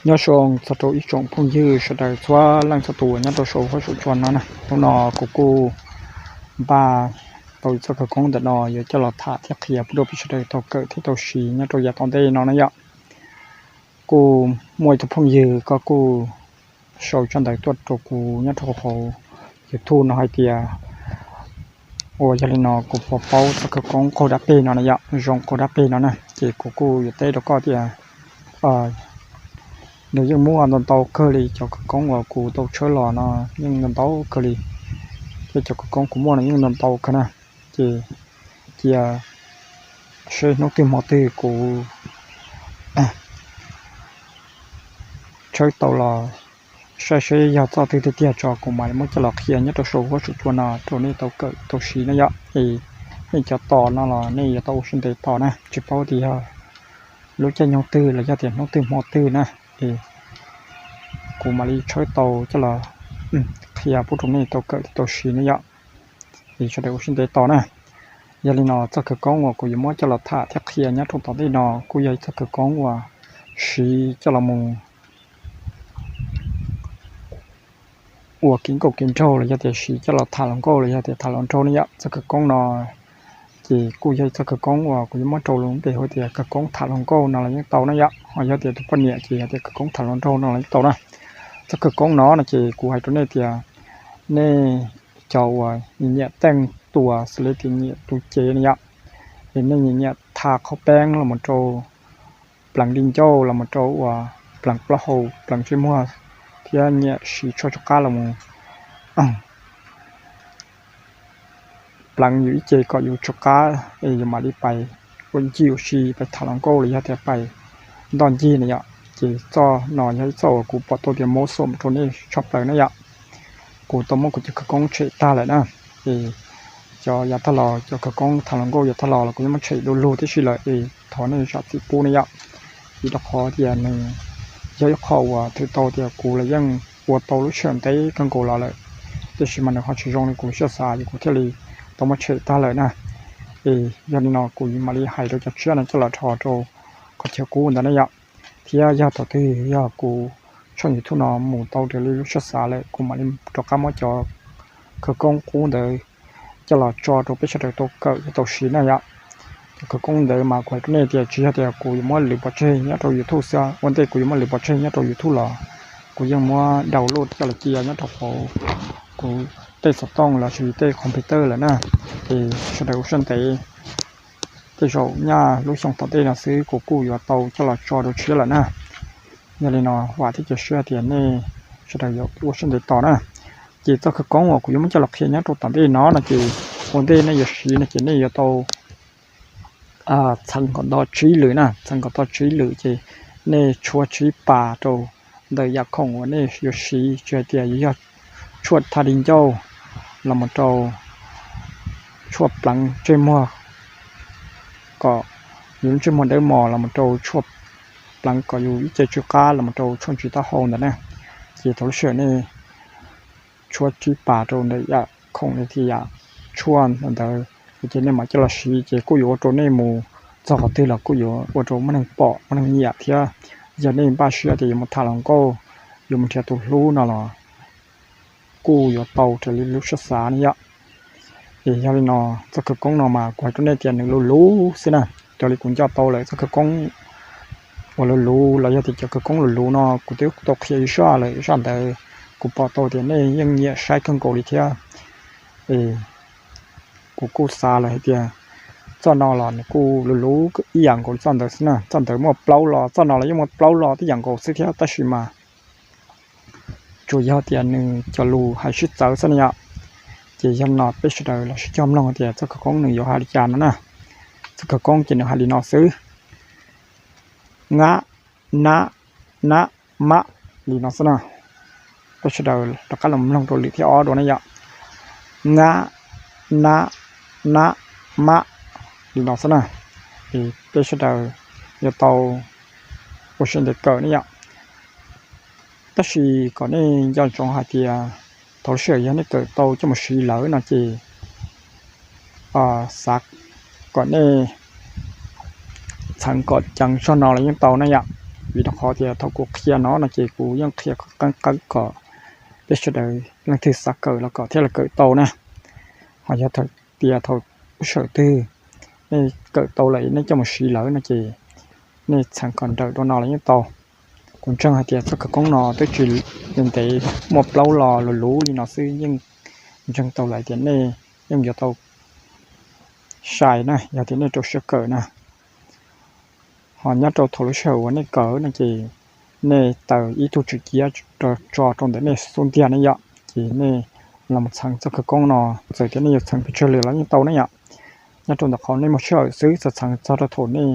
Nyob zoo txog rau ib tsoom phooj ywg sawv daws txhua leej txhua tus nyob rau saum huab saum cua no na. Hnub no kuv kuj npaj tau ib txoj khawv koob ntawm no yuav coj los tham thiab qhia pub rau peb sawv daws tau kawm thiab tau siv nyob rau yav tom ntej no na yom. Kuj muaj ib tug phooj ywg koj kuj sau tso ntawv tuaj rau kuv nyob rau hauv YouTube no hais tias, ua yog li no kuv puas paub txoj khawv koob qaug dab peg no na yom, zoo qaug dab peg no na, ces kuv kuj yuav teb rau koj tias nws yeej muaj ntau ntau kawg li, cov khawv koob uas kuv tau tshawb los no yeej ntau ntau kawg li, thiab cov khawv koob kuv muaj no yeej ntau ntau kawg na. Ces cia seb hnub twg hmo twg kuv tshawb tau los saib seb yog txoj twg tiag tiag tso kuv mam li muab coj los qhia nyob rau saum huab saum cua no rau nej tau kawm tau siv na yom. Es nej cov tos no los nej yuav tau ua siab ntev tos na, tsis paub tias yog lub caij nyoog twg los yog tias hnub twg hmo twg na, es kuv mam li tshawb tau coj los qhia pub rau nej tau kawm thiab tau siv na yom. Es sawv daws ua siab ntev tos na. Yog li no txoj khawv koob uas kuv yuav muab coj los tham thiab qhia nyob rau tom ntej no kuj yog ib txoj khawv koob uas siv coj los mus ua kev nkauj kev nraug los yog tias siv coj los tham hluas nkauj los yog tias tham hluas nraug ne yom. Txoj khawv koob no ces kuj yog ib txoj khawv koob uas kuv yuav muab rau lub npe hu tias khawv koob tham hluas nkauj no los yeej tau na yom. Ho yog tias tus poj niam ces hais tias khawv koob tham hluas nraug no los yeej tau na. Txoj khawv koob no no ces kuv hais rau nej tias nej cov uas nyiam teej tuas xws li tias nyiam tus cev ne yom, es nej nyiam tha qhaub peeb los mus rau pleev di ncauj los mus rau uas pleev plaub hau pleev ntsej muag thiab nyiam siv tshuaj tsw qab los mus pleev yus ib ce kom yus tsw qab es yus mam li pais ua ncig ua si pais tham hluas nkauj los yog tias pais ntoj ncig na yom. Ces txoj no yog ib txoj uas kuv pom tau tias mob xom rau nej tshaj plaws na yom. Kuv tau muab kuv cov khawv koob tshem tag lawm na. Es cov yav tag los cov khawv koob tham hluas nkauj yav tag los los kuv yeej muab tshem du lug tib si lawm es thov nej zam txim pub na yom. Vim rau qhov tias nws yog ib qho uas thwm tau tias kuv los yeej ua tau lub sij hawm ntev kawg nkaus los lawm, tiam sis mas nws ho tsis zoo li kuv siab xav es kuv thiaj li tau muab tshem tag lawm na. Es yog li no kuv mam li hais rau cov tshiab no coj los rho rau qhov chaw qub ntawd na yom. Thiab yog thaum twg yog kuv tshooj YouTube no mus tau raws li lub siab xav lawm kuv mam li rov qab muab cov khawv koob qub ntawd coj los tso rau peb sawv daws tau kawm thiab tau siv na yom. Cov khawv koob ntawd mas kuv hais rau nej tias tsis yog tias kuv yuav muab lwm pov tseg nyob rau YouTube xwb, ua ntej kuv yuav muab lwm pov tseg nyob rau YouTube los kuv yeej muab download coj los cia nyob rau hauv kuv tej xov tooj los sis tej computer lawm na. Es sawv daws ua siab ntev, tej zaum nyaj lub xyoo tom ntej no xwb kuv kuj yuav tau coj los tso rau tshiab lawm na. Yog li no vam thiab cia siab tias nej sawv daws yuav ua siab ntev tos na. Ces txoj khawv koob uas kuv yuav muab coj los qhia nyob rau tom ntej no no ces ua ntej nej yuav siv no ces nej yuav tau txheev kom nto tsib lwm na, txheev kom nto tsib lwm ces nej tshuab tsib pas rau ntawm yam khoom uas nej yuav siv, tsis hais tias yuav yog tshuaj tha di ncauj los mus rau tshuaj pleev ntsej muag kom yus lub ntsej muag dawb mos los mus rau tshuaj pleev kom yus ib ce tsw qab los mus rau tshuaj ntsis taub hau ntawd na. Ces thaum lub sij hawm nej tshuab tsib pas rau ntawm yam khoom li thiab yam tshuaj ntawd ces nej mam coj los siv ces kuj yuav ua rau nej mus txog qhov twg los kuj yuav ua rau muaj neeg pom muaj neeg nyiam thiab. Yog nej npaj siab tias yuav mus tham hluas nkauj, yuav mus nrhiav tus hlub no los kuj yuav tau raws li lub siab xav ne yom. Es yog li no txoj khawv koob no mas kuv hais rau nej tias nws luv luv xwb na. Raws li kuv nco tau lawm txoj khawv koob uas luv luv los yog tias cov khawv koob luv luv no kuv twb tau qhia ib zaj lawm, zaj ntawd kuv pom tau tias nej yeej nyiam saib kawg nkaus li thiab. Es kuv kuj xav lawm hais tias txoj no los nws kuj luv luv ib yam nkaus li txoj ntawd xwb na. Txoj ntawd muaj plaub lo, txoj no los yeej muaj plaub lo tib yam nkaus xwb thiab tab sis mas tsuas yog tias nws cov lus hais sib txawv xwb na yom. Ces yog no peb sawv daws los sib cog mloog tias txoj khawv koob nws yuav hais li cas no na. Txoj khawv koob ces nws hais li no xwb: ngab, nab, nab, mab, li no xwb na. Peb sawv daws rov qab los mloog rau lwm thib ob dua na yom. Ngab, nab, nab, mab, li no xwb na. Es peb sawv daws yuav tau ua siab ntev kawm ne yom. Tab sis kom nej nco ntsoov hais tias thaum lub sij hawm yog nej kawm tau coj mus siv lawm no ces xav kom nej txheev kom ceev zog no los yeej tau na yom. Vim rau qhov tias thaum kuv qhia no no ces kuv yeej qhia qeeb qeeb kom peb sawv daws leej twg xav kawm los kom thiaj li kawm tau na. Ho yog tias thaum lub sij hawm twg nej kawm tau lawm nej coj mus siv lawm no ces nej txheev kom nrawm dua no los yeej tau. Kuv ntseeg hais tias txoj khawv koob no twb tsis ntev, muaj plaub los luv luv li no xwb yeej ntseeg tau lawm tias nej yeej yuav tau sai na yog tias nej rau siab kawm na. Ho nyob rau thaum lub sij hawm uas nej kawm no ces nej taws ib tug tswm ciab tso rau ntawm nej xub ntiag ne yom, ces nej los txheev txoj khawv koob no, txawm tias nej yuav txheev pes tsawg lwm los yeej tau ne yom. Nyob rau ntawm qhov nej muaj sij hawm xwb, txheev txog rau thaum nej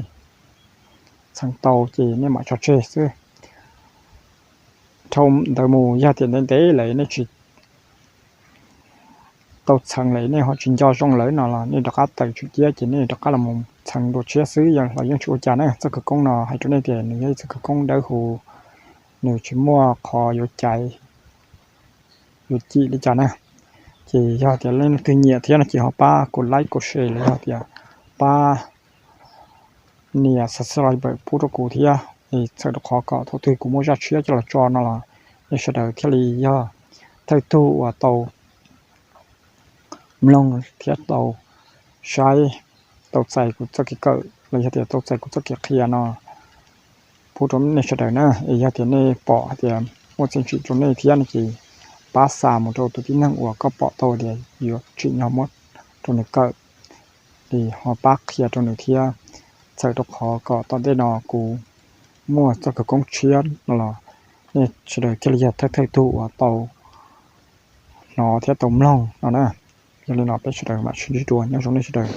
txheev tau ces nej mam tso tseg xwb. Dhau ntawd mus yog tias ntev ntev lawm nej tsis tau txheev lawm nej ho tsis nco zoo lawm no los nej rov qab taws tswm ciab ces nej rov qab los txheev dua tshiab xwb los yeej tsis ua cas na. Txoj khawv koob no hais rau nej tias nws yog ib txoj khawv koob dawb huv, nws tsis muaj qhov yuav caiv yuav cim li cas na. Ces yog tias leej twg nyiam thiab no ces ho pab kuv like kuv share los yog tias pab nias subscribe pub rau kuv thiab, txhawm rau qhov kom thaum twg kuv muaj zaj tshiab coj los tso no los nej sawv daws thiaj li yog thawj tug uas tau mloog thiab tau saib, tau txais kuv txoj kev kawm los yog tias tau txais kuv txoj kev qhia no pub rau nej sawv daws na. Es yog tias nej pom hais tias muaj txiaj ntsig rau nej thiab no ces pab xa mus rau tus tib neeg uas koj pom tau tias yuav tsim nyog muab rau nws kawm, es ho pab qhia rau nws thiab, txhawm rau qhov kom tom ntej no kuv muaj txoj khawv koob tshiab no los nej sawv daws thiaj li yog thawj thawj tug uas tau hnov thiab tau mloog no na. Yog li no peb sawv daws mam sib ntsib dua, nyob zoo nej sawv daws.